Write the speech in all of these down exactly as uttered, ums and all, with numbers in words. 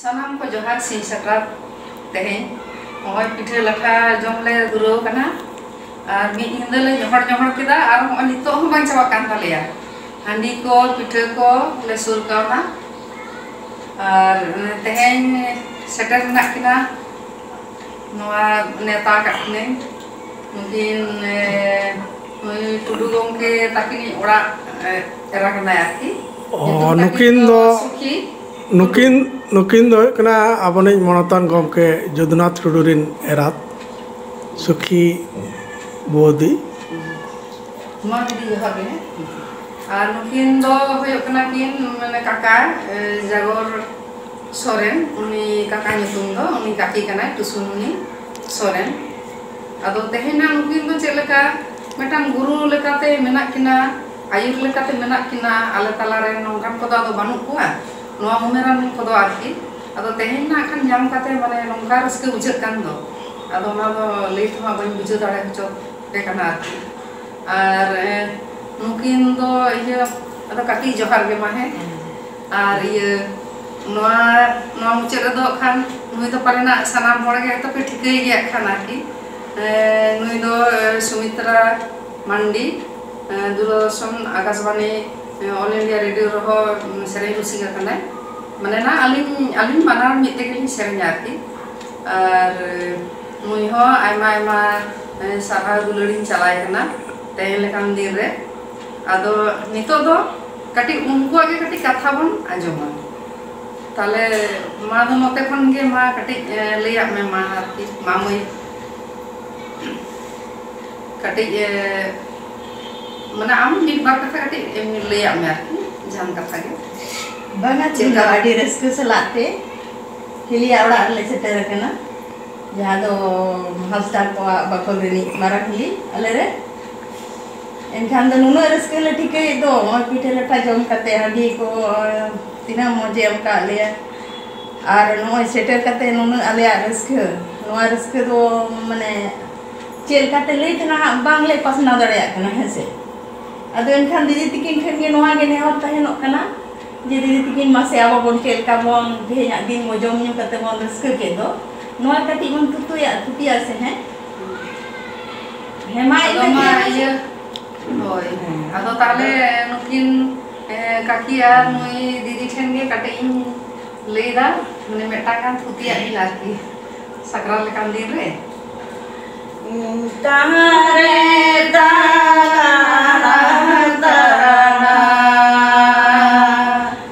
ᱥᱟᱱᱟᱢ ᱠᱚ ᱡᱚᱦᱟᱨ ᱥᱤᱧ ᱥᱟᱠᱨᱟᱛ᱾ ᱛᱮᱦᱮᱧ ᱱᱚᱜᱼᱚᱭ ᱯᱤᱴᱷᱟᱹ ᱞᱟᱴᱷᱟ ᱡᱚᱢ ᱞᱮ ᱫᱷᱩᱨᱟᱹᱣ ᱠᱟᱱᱟ᱾ ᱟᱨ ᱢᱤᱫ ᱧᱤᱫᱟᱹ ᱞᱮ ᱧᱚᱦᱚᱲ ᱧᱚᱦᱚᱲ ᱠᱮᱫᱟ, ᱟᱨ ᱱᱚᱜᱼᱚᱭ ᱱᱤᱛᱚᱜ ᱦᱚᱸ ᱵᱟᱝ ᱪᱟᱵᱟᱜ ᱠᱟᱱ ᱛᱟᱞᱮᱭᱟ᱾ ᱦᱟᱺᱰᱤ ᱠᱚ, ᱯᱤᱴᱷᱟᱹ ᱠᱚ ᱞᱮ ᱥᱩᱨ ᱠᱟᱣᱱᱟ᱾ ᱟᱨ ᱛᱮᱦᱮᱧ ᱥᱮᱴᱮᱨ ᱢᱮᱱᱟᱜ ᱠᱤᱱᱟ, ᱱᱚᱣᱟ ᱱᱮᱣᱛᱟ ᱠᱟᱜ ᱠᱤᱱᱟᱹᱧ᱾ ᱱᱩᱠᱤᱱ, ᱮ, ᱱᱩᱭ ᱴᱩᱰᱩ ᱜᱚᱢᱠᱮ ᱛᱟᱹᱠᱤᱱᱤᱡ ᱚᱲᱟᱜ, ᱮ, ᱮᱨᱟ ᱠᱟᱱᱟᱭ ᱟᱨᱠᱤ᱾ ᱚ, ᱧᱩᱛᱩᱢ ᱛᱟᱹᱠᱤᱱ ᱱᱩᱠᱤᱱ ᱫᱚ ᱫᱚ ᱥᱩᱠᱷᱤ᱾ ᱱᱩᱠᱤᱱ, ᱱᱩᱠᱤᱱ ᱫᱚ ᱦᱩᱭᱩᱜ ᱠᱟᱱᱟ ᱟᱵᱚᱱᱤᱡ ᱢᱟᱱᱚᱛᱟᱱ ᱜᱚᱢᱠᱮ ᱡᱚᱫᱩᱱᱟᱛᱷ ᱴᱩᱰᱩ ᱨᱤᱱ ᱮᱨᱟᱛ, ᱥᱩᱠᱷᱤ ᱵᱩᱣᱫᱤ᱾ ᱢᱟ ᱫᱤᱫᱤ, ᱡᱚᱦᱟᱨ ᱜᱮ᱾ ᱟᱨ ᱱᱩᱠᱤᱱ ᱫᱚ ᱦᱩᱭᱩᱜ ᱠᱟᱱᱟ ᱠᱤᱱ, ᱢᱟᱱᱮ, ᱠᱟᱠᱟ, ᱮ, ᱡᱟᱜᱚᱨ ᱥᱚᱨᱮᱱ, ᱩᱱᱤ ᱠᱟᱠᱟ ᱧᱩᱛᱩᱢ ᱫᱚ, ᱩᱱᱤ ᱠᱟᱠᱤ ᱠᱟᱱᱟᱭ, ᱴᱩᱥᱩᱢᱩᱱᱤ ᱥᱚᱨᱮᱱ᱾ ᱟᱫᱚ ᱛᱮᱦᱮᱧ ᱱᱟᱜ ᱱᱩᱠᱤᱱ ᱫᱚ ᱪᱮᱫ ᱞᱮᱠᱟ ᱢᱤᱫᱴᱟᱝ ᱜᱩᱨᱩ ᱞᱮᱠᱟᱛᱮ ᱢᱮᱱᱟᱜ ᱠᱤᱱᱟ, ᱟᱹᱭᱩᱨ ᱞᱮᱠᱟᱛᱮ ᱢᱮᱱᱟᱜ ᱠᱤᱱᱟ, ᱟᱞᱮ ᱛᱟᱞᱟᱨᱮ ᱱᱚᱝᱠᱟᱱ ᱠᱚᱫᱚ ᱟᱫᱚ ᱵᱟᱹᱱᱩᱜ ᱠᱚᱣᱟ, ᱱᱚᱣᱟ ᱩᱢᱮᱨᱟᱱ ᱠᱚᱫᱚ ᱟᱨᱠᱤ᱾ ᱟᱫᱚ ᱛᱮᱦᱮᱧ ᱱᱟᱜ ᱠᱷᱟᱱ ᱧᱟᱢ ᱠᱟᱛᱮ, ᱢᱟᱱᱮ, ᱱᱚᱝᱠᱟ ᱨᱟᱹᱥᱠᱟᱹ ᱵᱩᱡᱷᱟᱹᱜ ᱠᱟᱱ ᱫᱚ, ᱟᱫᱚ ᱚᱱᱟ ᱫᱚ ᱞᱟᱹᱭ ᱛᱮᱦᱚᱸ ᱵᱟᱹᱧ ᱵᱩᱡᱷᱟᱹᱣ ᱫᱟᱲᱮ ᱦᱚᱪᱚ ᱯᱮ ᱠᱟᱱᱟ ᱟᱨᱠᱤ᱾ ᱟᱨ, ᱮ, ᱱᱩᱠᱤᱱ ᱫᱚ ᱤᱭᱟᱹ, ᱟᱫᱚ ᱠᱟᱹᱴᱤᱡ ᱡᱚᱦᱟᱨ ᱜᱮ ᱢᱟ, ᱦᱮᱸ᱾ ᱟᱨ ᱤᱭᱟᱹ, ᱱᱚᱣᱟ, ᱱᱚᱣᱟ ᱢᱩᱪᱟᱹᱫ ᱨᱮᱫᱚ ᱦᱟᱸᱜ ᱠᱷᱟᱱ ᱱᱩᱭ ᱫᱚ ᱯᱟᱞᱮᱱᱟᱜ ᱥᱟᱱᱟᱢ ᱦᱚᱲ ᱜᱮ ᱦᱚᱭᱛᱳ ᱯᱮ ᱴᱷᱤᱠᱟᱹᱭ ᱜᱮᱭᱟ ᱦᱟᱸᱜ ᱠᱷᱟᱱ ᱟᱨᱠᱤ᱾ ᱮ, ᱱᱩᱭ ᱫᱚ, ᱮ, ᱥᱩᱢᱤᱛᱨᱟ ᱢᱟᱱᱰᱤ, ᱮ, ᱫᱩᱨᱫᱚᱨᱥᱚᱱ, ᱟᱠᱟᱥᱵᱟᱱᱤ, ᱮ, All India Radio ᱨᱮᱦᱚᱸ, ᱩᱢ, ᱥᱮᱨᱮᱧ ᱨᱩᱥᱤᱠᱟ ᱠᱟᱱᱟᱭ᱾ ᱢᱟᱱᱮ ᱱᱟ ᱟᱹᱞᱤᱧ, ᱟᱹᱞᱤᱧ ᱵᱟᱱᱟᱨ ᱢᱤᱫ ᱛᱮᱜᱮᱞᱤᱧ ᱥᱮᱨᱮᱧᱟ ᱟᱨᱠᱤ᱾ ᱟᱨ ᱱᱩᱭ ᱦᱚᱸ ᱟᱭᱢᱟ ᱟᱭᱢᱟ, ᱮ, ᱥᱟᱨᱦᱟᱣ ᱫᱩᱞᱟᱹᱲᱤᱧ ᱪᱟᱞᱟᱭ ᱠᱟᱱᱟ ᱛᱮᱦᱮᱧ ᱞᱮᱠᱟᱱ ᱫᱤᱱ ᱨᱮ᱾ ᱟᱫᱚ ᱱᱤᱛᱚᱜ ᱫᱚ ᱠᱟᱹᱴᱤᱡ ᱩᱱᱠᱩᱣᱟᱜ ᱜᱮ ᱠᱟᱹᱴᱤᱡ ᱠᱟᱛᱷᱟ ᱵᱚᱱ ᱟᱸᱡᱚᱢᱟ᱾ ᱛᱟᱦᱞᱮ ᱢᱟ ᱫᱚ ᱱᱚᱛᱮ ᱠᱷᱚᱱ ᱜᱮ ᱢᱟ ᱠᱟᱹᱴᱤᱡ, ᱮ, ᱞᱟᱹᱭᱟᱜ ᱢᱮ ᱢᱟ ᱟᱨᱠᱤ, ᱢᱟ ᱢᱟᱹᱭ᱾ ᱠᱟᱹᱴᱤᱡ, ᱮ, ᱢᱟᱱᱮ ᱟᱢ ᱢᱤᱫ ᱵᱟᱨ ᱠᱟᱛᱷᱟ ᱠᱟᱹᱴᱤᱡ ᱮᱢ ᱞᱟᱹᱭᱟᱜ ᱢᱮ ᱟᱨᱠᱤ, ᱡᱟᱦᱟᱱ ᱠᱟᱛᱷᱟ ᱜᱮ᱾ ᱵᱟᱝᱟ, ᱪᱮᱫ ᱪᱮᱫ ᱞᱮᱠᱟ? ᱟᱹᱰᱤ ᱨᱟᱹᱥᱠᱟᱹ ᱥᱟᱞᱟᱜ ᱛᱮ ᱦᱤᱞᱤᱭᱟᱜ ᱚᱲᱟᱜ ᱨᱮᱞᱮ ᱥᱮᱴᱮᱨ ᱟᱠᱟᱱᱟ, ᱡᱟᱦᱟᱸ ᱫᱚ ᱦᱟᱸᱥᱫᱟ ᱠᱚᱣᱟᱜ ᱵᱟᱠᱷᱳᱞ ᱨᱤᱱᱤᱡ ᱢᱟᱨᱟᱝ ᱦᱤᱞᱤ ᱟᱞᱮ ᱨᱮ᱾ ᱮᱱᱠᱷᱟᱱ ᱫᱚ ᱱᱩᱱᱟᱹᱜ ᱨᱟᱹᱥᱠᱟᱹ ᱞᱮ ᱴᱷᱤᱠᱟᱹᱭᱮᱫ ᱫᱚ, ᱱᱚᱜᱼᱚᱭ ᱯᱤᱴᱷᱟᱹ ᱞᱟᱴᱷᱟ ᱡᱚᱢ ᱠᱟᱛᱮ ᱦᱟᱺᱰᱤ ᱠᱚ ᱛᱤᱱᱟᱹᱜ ᱢᱚᱡᱮ ᱮᱢ ᱠᱟᱜ ᱞᱮᱭᱟ᱾ ᱟᱨ ᱱᱚᱜᱼᱚᱭ ᱥᱮᱴᱮᱨ ᱠᱟᱛᱮ ᱱᱩᱱᱟᱹᱜ ᱟᱞᱮᱭᱟᱜ ᱨᱟᱹᱥᱠᱟᱹ, ᱱᱚᱣᱟ ᱨᱟᱹᱥᱠᱟᱹ ᱫᱚ ᱢᱟᱱᱮ ᱪᱮᱫ ᱞᱮᱠᱟᱛᱮ ᱞᱟᱹᱭ ᱛᱮ ᱱᱟᱦᱟᱜ ᱵᱟᱝᱞᱮ ᱯᱟᱥᱱᱟᱣ ᱫᱟᱲᱮᱭᱟᱜ ᱠᱟᱱᱟ, ᱦᱮᱸ ᱥᱮ᱾ ᱟᱫᱚ ᱮᱱᱠᱷᱟᱱ ᱫᱤᱫᱤ ᱛᱤᱠᱤᱱ ᱴᱷᱮᱱ ᱜᱮ ᱱᱚᱣᱟ ᱜᱮ ᱱᱮᱦᱚᱨ ᱛᱟᱦᱮᱱᱚᱜ ᱠᱟᱱᱟ, ᱡᱮ ᱫᱤᱫᱤ ᱛᱤᱠᱤᱱ, ᱢᱟᱥᱮ ᱟᱵᱚ ᱵᱚᱱ ᱪᱮᱫ ᱞᱮᱠᱟ ᱵᱚᱱ ᱛᱮᱦᱮᱧᱟᱜ ᱫᱤᱱ ᱵᱚ ᱡᱚᱢ ᱧᱩ ᱠᱟᱛᱮ ᱵᱚᱱ ᱨᱟᱹᱥᱠᱟᱹ ᱠᱮᱫ ᱫᱚ, ᱱᱚᱣᱟ ᱠᱟᱹᱴᱤᱡ ᱵᱚᱱ ᱛᱷᱩᱛᱩᱭᱟ, ᱛᱷᱩᱛᱤᱭᱟ ᱥᱮ, ᱦᱮᱸ? ᱦᱮᱸ, ᱢᱟ, ᱟᱫᱚ ᱤᱱᱟᱹ ᱢᱟ ᱜᱮ᱾ ᱤᱭᱟᱹ, ᱦᱳᱭ᱾ ᱦᱮᱸ᱾ ᱟᱫᱚ ᱛᱟᱦᱞᱮ ᱱᱩᱠᱤᱱ, ᱮ, ᱠᱟᱠᱤ ᱟᱨ ᱱᱩᱭ ᱫᱤᱫᱤ ᱴᱷᱮᱱ ᱜᱮ ᱠᱟᱹᱴᱤᱡ ᱤᱧ ᱞᱟᱹᱭᱫᱟ, ᱢᱟᱱᱮ ᱢᱤᱫᱴᱟᱝ ᱜᱟᱱ ᱛᱷᱩᱛᱤᱭᱟᱜ ᱵᱤᱱ ᱟᱨᱠᱤ, ᱥᱟᱠᱨᱟᱛ ᱞᱮᱠᱟᱱ ᱫᱤᱱ ᱨᱮ᱾ ᱛᱟᱦᱟᱨᱮ ᱛᱟᱦᱟᱨᱟ ᱛᱟᱦᱟᱨᱟ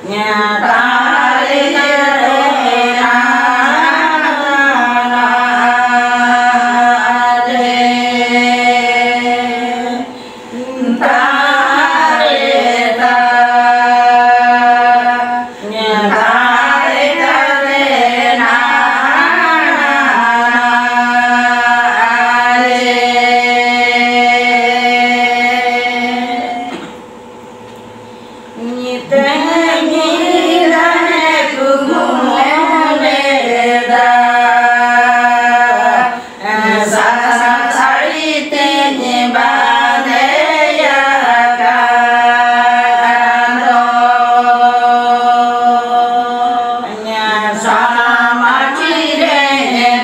ᱧᱟ ᱛᱟᱦᱟᱨᱮ ᱛᱟᱦᱟᱨᱮ ᱱᱟ ᱱᱟ ᱨᱮ᱾ ᱛᱟᱦᱟᱨᱮ ᱛᱟ ᱧᱟ ᱛᱟᱦᱟᱨᱮ ᱛᱟᱦᱟᱨᱮ ᱱᱟ ᱱᱟ ᱨᱮ᱾ ᱧᱤᱛᱟᱹᱧ ᱧᱤᱫᱟᱹ ᱠᱩᱠᱢᱩ ᱞᱮᱫᱟ, ᱥᱟᱥᱟᱝ ᱥᱟᱹᱲᱤ ᱛᱮᱧ ᱵᱟᱸᱫᱮᱭᱟ ᱠᱟᱱ ᱫᱚ᱾ ᱥᱟᱢᱟᱴᱷᱤ ᱨᱮ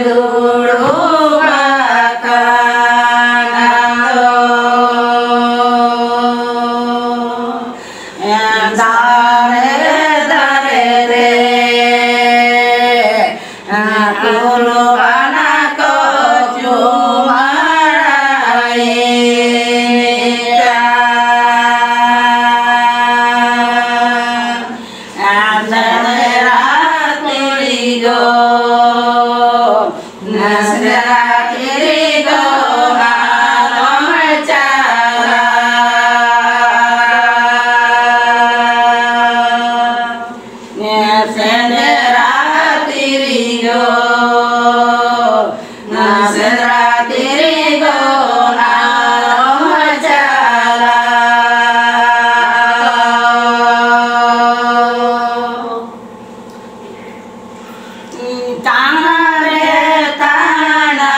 ᱫᱩᱲᱩᱵ ᱟᱠᱟᱱ ᱫᱚ᱾ ᱫᱟᱨᱮ ᱫᱟᱨᱮ ᱨᱮ ᱠᱩᱞ ᱵᱟᱱᱟ ᱠᱚ ᱪᱩᱢᱟᱹᱲᱟᱭᱮ ᱠᱟᱱ᱾ ᱟᱸᱫᱷᱟ ᱨᱟᱛᱨᱤ ᱜᱚ, ᱱᱟᱥᱮ ᱨᱟᱛᱨᱤ ᱜᱚ, ᱟᱞᱚᱢ ᱪᱟᱞᱟᱜ᱾ ᱥᱮᱸᱫᱽᱨᱟ ᱛᱤᱨᱤ ᱜᱚ, ᱥᱮᱸᱫᱽᱨᱟ ᱛᱤᱨᱤ ᱜᱚ, ᱟᱞᱚᱢ ᱪᱟᱞᱟᱜ᱾ ᱛᱟᱦᱟᱨᱮ ᱛᱟᱦᱟᱨᱟ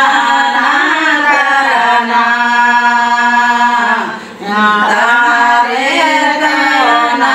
ᱛᱟᱦᱟᱨᱟ, ᱛᱟᱦᱟᱨᱮ ᱛᱟᱦᱟᱨᱟ᱾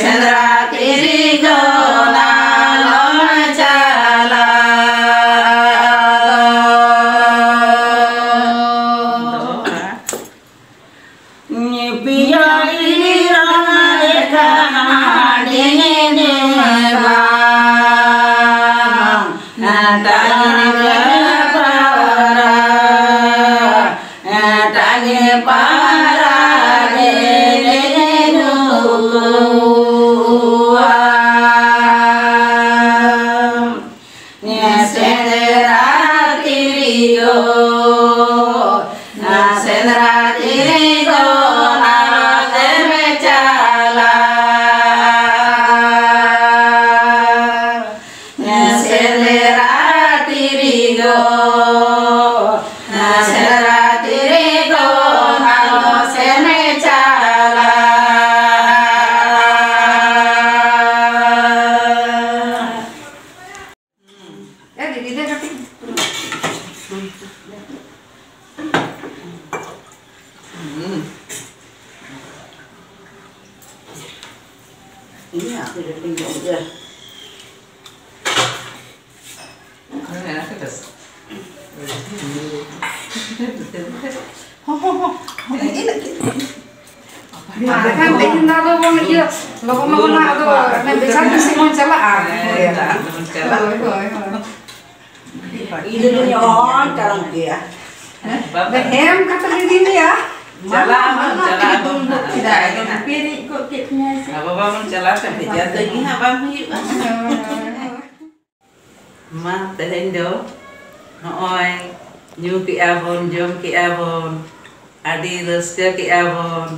ᱥᱮᱸᱫᱽᱨᱟ ᱛᱤᱨᱤ ᱫᱚ ᱟᱞᱚᱢ ᱪᱟᱞᱟᱜ ᱫᱚ᱾ ᱯᱤᱭᱟ ᱤᱨᱟ ᱮᱠᱷᱟᱱ ᱰᱤᱧ ᱰᱤᱧ ᱵᱟᱝ, ᱰᱟᱹᱝᱨᱤ ᱯᱟᱨᱟ, ᱰᱟᱹᱝᱨᱤ ᱯᱟᱨᱟ ᱰᱤᱧ ᱰᱤᱧ ᱨᱩᱣᱟ᱾ ᱥᱮᱸᱫᱽᱨᱟ ᱛᱤᱨᱤ ᱫᱚ, ᱥᱮᱸᱫᱽᱨᱟ ᱛᱤᱨᱤ ᱫᱚ ᱟᱞᱚ ᱛᱮᱢ ᱪᱟᱞᱟᱜ᱾ ᱥᱮᱸᱫᱽᱨᱟ ᱛᱤᱨᱤ ᱫᱚ, ᱥᱮᱸᱫᱽᱨᱟ ᱛᱤᱨᱤ ᱫᱚ ᱟᱞᱚ ᱛᱮᱢ ᱪᱟᱞᱟᱜ᱾ ᱮ ᱫᱤᱫᱤ, ᱫᱮ ᱠᱟᱹᱴᱤᱡ᱾ ᱤᱧ ᱦᱚᱸ ᱟᱹᱰᱤ ᱞᱮᱴᱤᱧ ᱡᱚᱢ ᱜᱮᱭᱟ᱾ ᱦᱚᱸ, ᱦᱚᱸ, ᱦᱚᱸ, ᱦᱚᱸ, ᱤᱱᱟᱹᱜ ᱜᱮ᱾ ᱢᱟ, ᱮᱱᱠᱷᱟᱱ ᱛᱮᱦᱮᱧ ᱫᱚ ᱟᱫᱚ ᱵᱚᱱ ᱤᱭᱟᱹ, ᱞᱚᱜᱚᱱ ᱞᱚᱜᱚᱱ ᱦᱟᱸᱜ ᱟᱫᱚ ᱚᱱᱮ ᱵᱮᱡᱷᱟ ᱛᱩᱧ ᱥᱮᱫ ᱵᱚᱱ ᱪᱟᱞᱟᱜᱼᱟ᱾ ᱦᱮᱸ, ᱫᱟᱜ ᱫᱚᱵᱚᱱ ᱪᱟᱞᱟᱜᱼᱟ᱾ ᱦᱳᱭ, ᱦᱳᱭ, ᱦᱳᱭ᱾ ᱤᱧ ᱫᱚ ᱡᱟᱹᱱᱤᱡ ᱚᱦᱚᱧ ᱛᱟᱲᱟᱢ ᱠᱮᱭᱟ᱾ ᱵᱟᱵᱟ᱾ ᱦᱮᱸ, ᱠᱟᱛᱷᱟ ᱞᱟᱹᱭ ᱫᱤᱧ ᱞᱟᱹᱭᱟ᱾ ᱪᱟᱞᱟᱜ ᱟᱵᱚᱱ, ᱢᱟ, ᱪᱟᱞᱟᱜ ᱛᱮᱜᱮ ᱟᱵᱚᱱ ᱫᱩᱲᱩᱵ ᱦᱟᱸᱜ᱾ ᱠᱮᱫᱟ, ᱮᱠᱫᱚᱢ ᱯᱮᱨᱮᱡ ᱜᱚᱫ ᱠᱮᱫ ᱢᱮᱭᱟᱭ ᱥᱮ᱾ ᱟᱵᱚ ᱵᱟᱵᱚᱱ ᱪᱟᱞᱟᱣ ᱠᱷᱟᱱ ᱵᱷᱮᱡᱟ ᱛᱟᱹᱜᱤ ᱦᱟᱸᱜ ᱵᱟᱝ ᱦᱩᱭᱩᱜᱼᱟ᱾ ᱦᱳᱭ, ᱦᱳᱭ, ᱦᱳᱭ᱾ ᱢᱟ, ᱛᱮᱦᱮᱧ ᱫᱚ ᱱᱚᱜᱼᱚᱭ ᱧᱩ ᱠᱮᱜᱼᱟ ᱵᱚᱱ, ᱡᱚᱢ ᱠᱮᱜᱼᱟ ᱵᱚᱱ, ᱟᱹᱰᱤ ᱨᱟᱹᱥᱠᱟᱹ ᱠᱮᱜᱼᱟ ᱵᱚᱱ᱾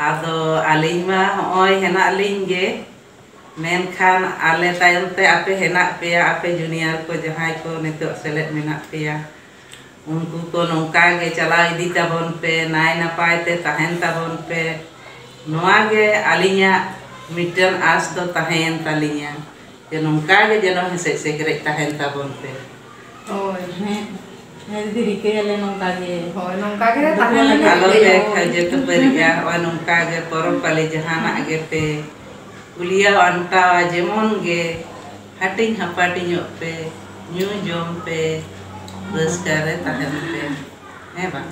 ᱟᱫᱚ ᱟᱹᱞᱤᱧ ᱢᱟ ᱦᱚᱸᱜᱼᱚᱭ ᱦᱮᱱᱟᱜ ᱞᱤᱧ ᱜᱮ, ᱢᱮᱱᱠᱷᱟᱱ ᱟᱞᱮ ᱛᱟᱭᱚᱢ ᱛᱮ ᱟᱯᱮ ᱦᱮᱱᱟᱜ ᱯᱮᱭᱟ, ᱟᱯᱮ ᱡᱩᱱᱤᱭᱟᱨ ᱠᱚ ᱡᱟᱦᱟᱸᱭ ᱠᱚ ᱱᱤᱛᱚᱜ ᱥᱮᱞᱮᱫ ᱢᱮᱱᱟᱜ ᱯᱮᱭᱟ, ᱩᱱᱠᱩ ᱠᱚ ᱱᱚᱝᱠᱟ ᱜᱮ ᱪᱟᱞᱟᱣ ᱤᱫᱤ ᱛᱟᱵᱚᱱ ᱯᱮ, ᱱᱟᱭ ᱱᱟᱯᱟᱭ ᱛᱮ ᱛᱟᱦᱮᱱ ᱛᱟᱵᱚᱱ ᱯᱮ᱾ ᱱᱚᱣᱟ ᱜᱮ ᱟᱹᱞᱤᱧᱟᱜ ᱢᱤᱫᱴᱟᱝ ᱟᱸᱥ ᱫᱚ ᱛᱟᱦᱮᱸᱭᱮᱱ ᱛᱟᱹᱞᱤᱧᱟ, ᱡᱮ ᱱᱚᱝᱠᱟ ᱜᱮ ᱡᱮᱱᱚ ᱦᱮᱸᱥᱮᱡ ᱥᱮᱠᱨᱮᱡ ᱛᱟᱦᱮᱱ ᱛᱟᱵᱚᱱ ᱯᱮ᱾ ᱦᱳᱭ, ᱦᱮᱸ᱾ ᱦᱮᱸ ᱫᱤᱫᱤ, ᱨᱤᱠᱟᱹᱭᱟᱞᱮ ᱱᱚᱝᱠᱟ ᱜᱮ᱾ ᱦᱳᱭ, ᱱᱚᱝᱠᱟ ᱜᱮ ᱛᱟᱦᱮᱱ ᱞᱟᱹᱜᱤᱫ ᱟᱞᱚᱯᱮ ᱞᱟᱹᱭᱟ᱾ ᱠᱷᱟᱹᱡᱟᱹ ᱠᱷᱟᱹᱯᱟᱹᱨᱤᱜᱼᱟ᱾ ᱱᱚᱜᱼᱚᱭ ᱱᱚᱝᱠᱟ ᱜᱮ ᱯᱚᱨᱚᱵᱽ ᱯᱟᱹᱞᱤ ᱡᱟᱦᱟᱱᱟᱜ ᱜᱮᱯᱮ ᱠᱩᱞᱤᱭᱟ ᱟᱱᱴᱟᱣᱟ, ᱡᱮᱢᱚᱱ ᱜᱮ ᱦᱟᱹᱴᱤᱧ ᱦᱟᱯᱟᱴᱤᱧᱚᱜ ᱯᱮ, ᱧᱩ ᱡᱚᱢ ᱯᱮ, ᱨᱟᱹᱥᱠᱟᱹ ᱨᱮ ᱛᱟᱦᱮᱱ ᱯᱮ᱾ ᱦᱮᱸ ᱵᱟᱝ?